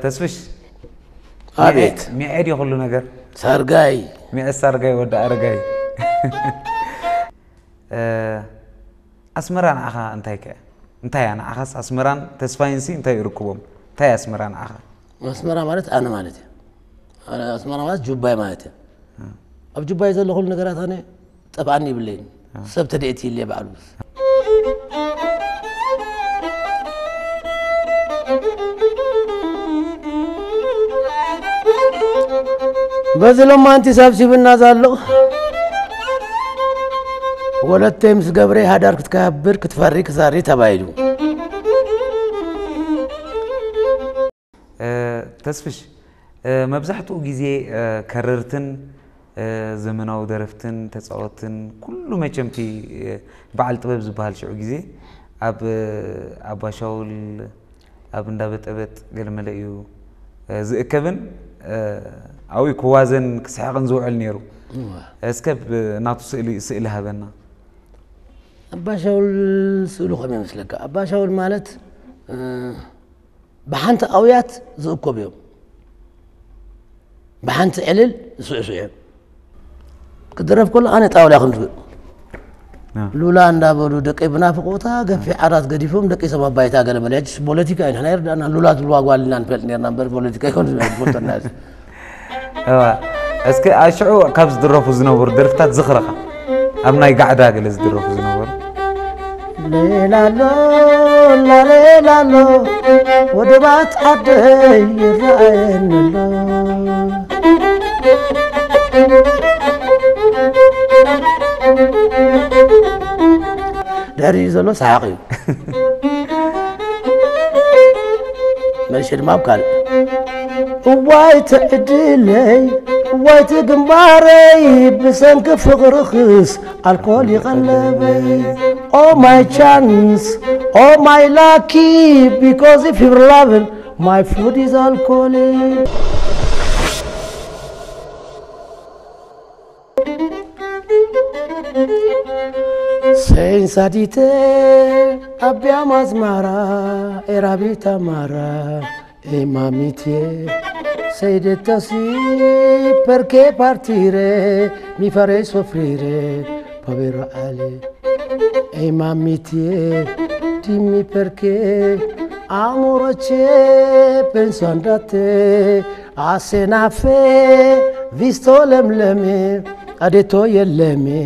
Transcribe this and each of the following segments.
ተስፍሽ ኣቤት ሚዐድ የኽሉ ነገር ሳርጋይ ሚዐ ሳርጋይ ወዲ ኣረጋይ ኣስመራ ንዓኻ እንታይ ከ እንታይ እያ ንዓኻስ ኣስመራን ተስፋይንሲ እንታይ ይርክቦም እንታይ ኣስመራ ንዓኻ ኣስመራ ማለት ኣነ ማለት እዩ ኣስመራ ማለት ጁባይ ማለት እዩ ኣብ ጁባይ ዘሎ ኩሉ ነገራት ኣነ ጠፍኣኒ ይብለይን ሰብ ተደእቲ ይለ ባዕሉ በዚ ሎማንቲ ሳብሲብና ዘሎ ወለተይ ምስ ገብረ ሓዳር ክትከብር ክትፈሪ ክዛሪ ተባሂሉ ተስፍሽ መብዛሕትኡ ግዜ ከረርትን ዘመናዊ ደረፍትን ተፃወትን ኩሉ መቸምቲ በዓል ጥበብ ዝበሃል ሽዑ ግዜ ኣብ ኣባሻውል ኣብ እንዳበጠበጥ ገለመለ እዩ ዝእከብን ኣብኡ ክዋዘን ክስሕቕን ዝውዕል ነይሩ እስከ ናቱ ስእሊ ስእሊ ሃበና ኣባሻውል ስእሉ ከም ይመስለካ ኣባሻውል ማለት ብሓንቲ ኣውያት ዝእከቡ እዮም ብሓንቲ ዕልል ዝስዕስዑ እዮም ክድረፍ ከሎ ኣነ ጣውላ ከም ዝብል ሉላ እንዳበሉ ደቀይ ብናፍቆታ ገፊሕ ዓራት ገዲፎም ደቀይ ሰብ ኣባይታ ገለ መለ ሕጂ ፖለቲካ እዩ ንሕና ይርዳእና ሉላ ዝብልዋ ጓል ኢና ንፈልጥ ነርና እምበር ፖለቲካ ይኮን ዝብል ፈልጠና እዋ እስከ ኣሽዑ ካብ ዝድረፉ ዝነበሩ ደርፍታት ዝኽረኻ ኣብ ናይ ጋዕዳ ገለ ዝድረፉ ዝነበሩ ሌላሎ ላሌላሎ ወደባት ዓደይ ይረኣየንሎ ድሕሪ ዘሎ ሰሓቕ እዩ መልሽ ድማ ኣብ ካልእ እዋይ ትዕድለይ እዋይ ትግንባረይ ብሰንኪ ፍቕርኽስ ኣልኮል ይቐለበይ Oh my chance, oh my lucky, because if you're loving, my food is alcoholic. Senza di te abbiamo asmara e la vita amara e mamma mia, sei detta sì, perché partire mi farei soffrire, povero Ale. E mamma mia, dimmi perché, amore c'è, penso andate a Senafe, visto l'embleme, ha detto ieleme,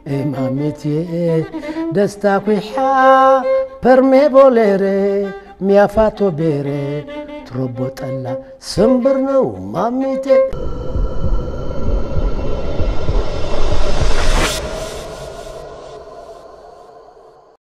e mamma mia, desta qui ha, per me volere, mi ha fatto bere troppo talla sembra no mamite